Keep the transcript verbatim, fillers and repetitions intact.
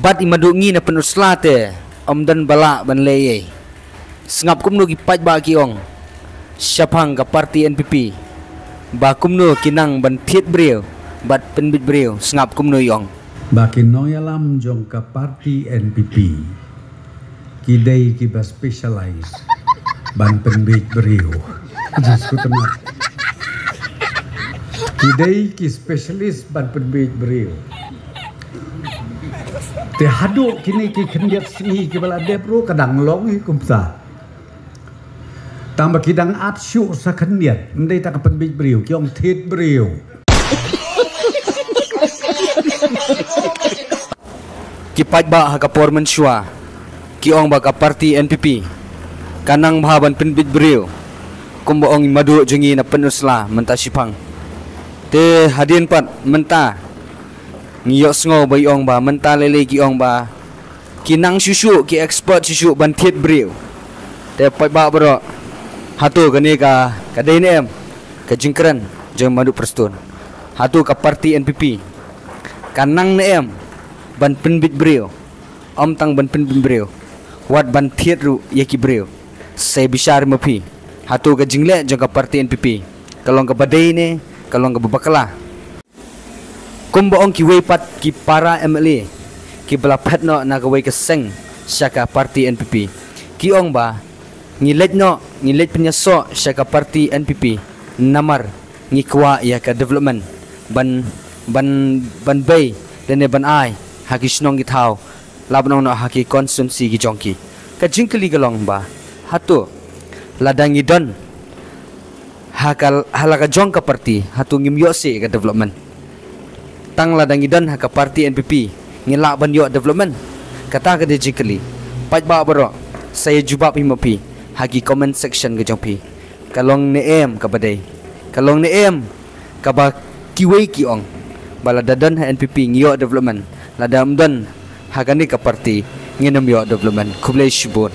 Bad i madu ngi na Pynursla te ym don ba lah ban leh ei. Sngap kumno ki paidbah ki ong shaphang ka party N P P, ba kumno ki nang ban thied briew bad pynbeit briew. Sngap kumno i ong. Ba ki nongïalam jong ka party N P P ki dei kiba specialize ban pynbeit briew. Just ku temat. Ki dei ki specialist ban pynbeit briew. Te haduh kine ki khyndiat sngi kiba la dep ruh ka dang long hi kumta. Tang ba ki dang at shuh sa khyndiat, ym dei tang ka pynbeit briew, ki ong thied briew. Ki paidbah ha ka por mynshuwa ki ong ba ka party N P P ka nang bha ban pynbeit briew, kumba ong i madu jong ngi na Pynursla mynta shiphang. Te hadien pat mynta ngi ïohsngew ba i ong ba mynta lei lei ki ong ba ki nang shuh shuh, ki expert shuh shuh ban thied briew. Te paidbah baroh, hato kane ka, ka dei ne em ka jingkren jong i madu Prestone? Hato ka party N P P ka nang ne em ban pynbeit briew? Ym tang ban pynbeit briew, wat ban thied ruh ïa ki briew. Sa bishar ma phi, hato ka jingleh jong ka party N P P ka long kaba dei ne ka long kaba bakla? Kumba ong kiwei pat ki para M L A kiba la phet noh na kawei ka seng sha ka party N P P, ki ong ba ngi leit noh, ngi leit pynïasoh sha ka party N P P namar ngi kwah ïa ka development ban, ban, ban bei lane ban ai ha ki shnong ki thaw, lah ban ong noh ha ki constituency ki jong ki. Ka jingkylli ka long ba hato lada ngi don ha ka, ha la ka jong ka party, hato ngim ïoh seh ka development? Tang lada ngi don ha ka party N P P ngi lah ban ïoh development? Kata ka dei jingkylli. Paidbah baroh, sa ïa jubab hi ma phi ha ki comment section ka jong phi. Ka long ne em kaba dei? Ka long ne em kaba kiwei ki ong ba lada don ha N P P ngi ïoh development, lada ym don ha kane ka party ngin ym ïoh development? Khublei shibun.